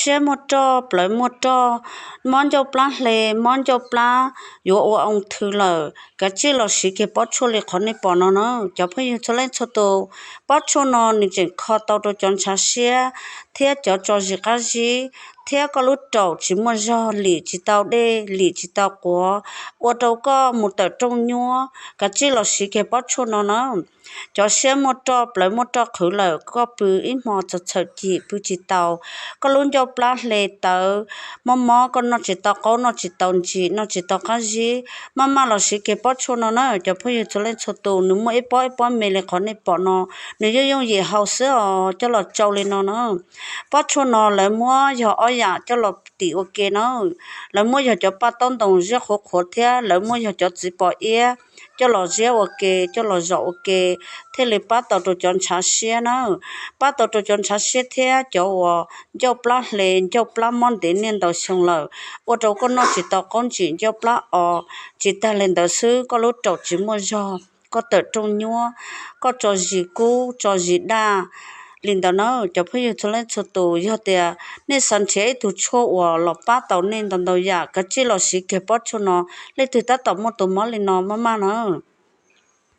siab muaj roj, plawv muaj roj, mob ncauj plab hle, mob ncauj plab yuav ua oo thw lawm, kav tsij los siv kiag pob tshuaj li qhov nej pom no na. Cov phooj ywg txhua leej txhua tus, pob tshuaj no nws tseem kho tau rau cov ntshav siab thiab cov tso zis qab zib, thiab koj lub raum tsis muaj zog, lim tsis tau dej, lim tsis tau quav, ua rau koj mus tawm rooj nyuab, kav tsij los siv kiag pob tshuaj no na. Cov siab muaj roj, plawv muaj roj qhwv lawm, koj pw ib hmo txhaws txhaws cim pw tsis tau, koj lub ncauj plab hle tawv, mob mob, koj noj tsis tau qaub, noj tsis tau ntsim, noj tsis tau qab zib, maj maj los siv kiag pob tshuaj no na. Cov phooj ywg txhua leej txhua tus, nws muaj ib pob ib pob me li qhov nej pom no, nws yooj yooj yim haus xwb os, coj los tsau li no na. Pob tshuaj no lawv muab yog ob yam coj los tim ua ke na. Lawv muab yog cov paj taub ntoos ziab qhuav qhuav thiab lawv muab yog cov txiv pos iab coj los ziab ua ke, coj los zom ua ke, thiaj li pab tau rau cov ntshav siab na. Pab tau rau cov ntshav siab thiab cov uas ncauj plab hle, ncauj plab mob ntev niaj ntau xyoo lawm, ua rau koj noj tsis tau qaub ntsim, ncauj plab o. Tsis tag li ntawd xwb, koj lub raum tsis muaj zog, koj tawm rooj nyuab, koj tso zis kub, tso zis daj li ntawd na. Cov phooj ywg txhua leej txhua tus, yog tias nej xav nrhiav ib tug tshuaj uas los pab tau nej ntau ntau yam, kav tsij los siv kiag pob tshuaj no, leej twg tab tom muaj tus mob li no maj maj na.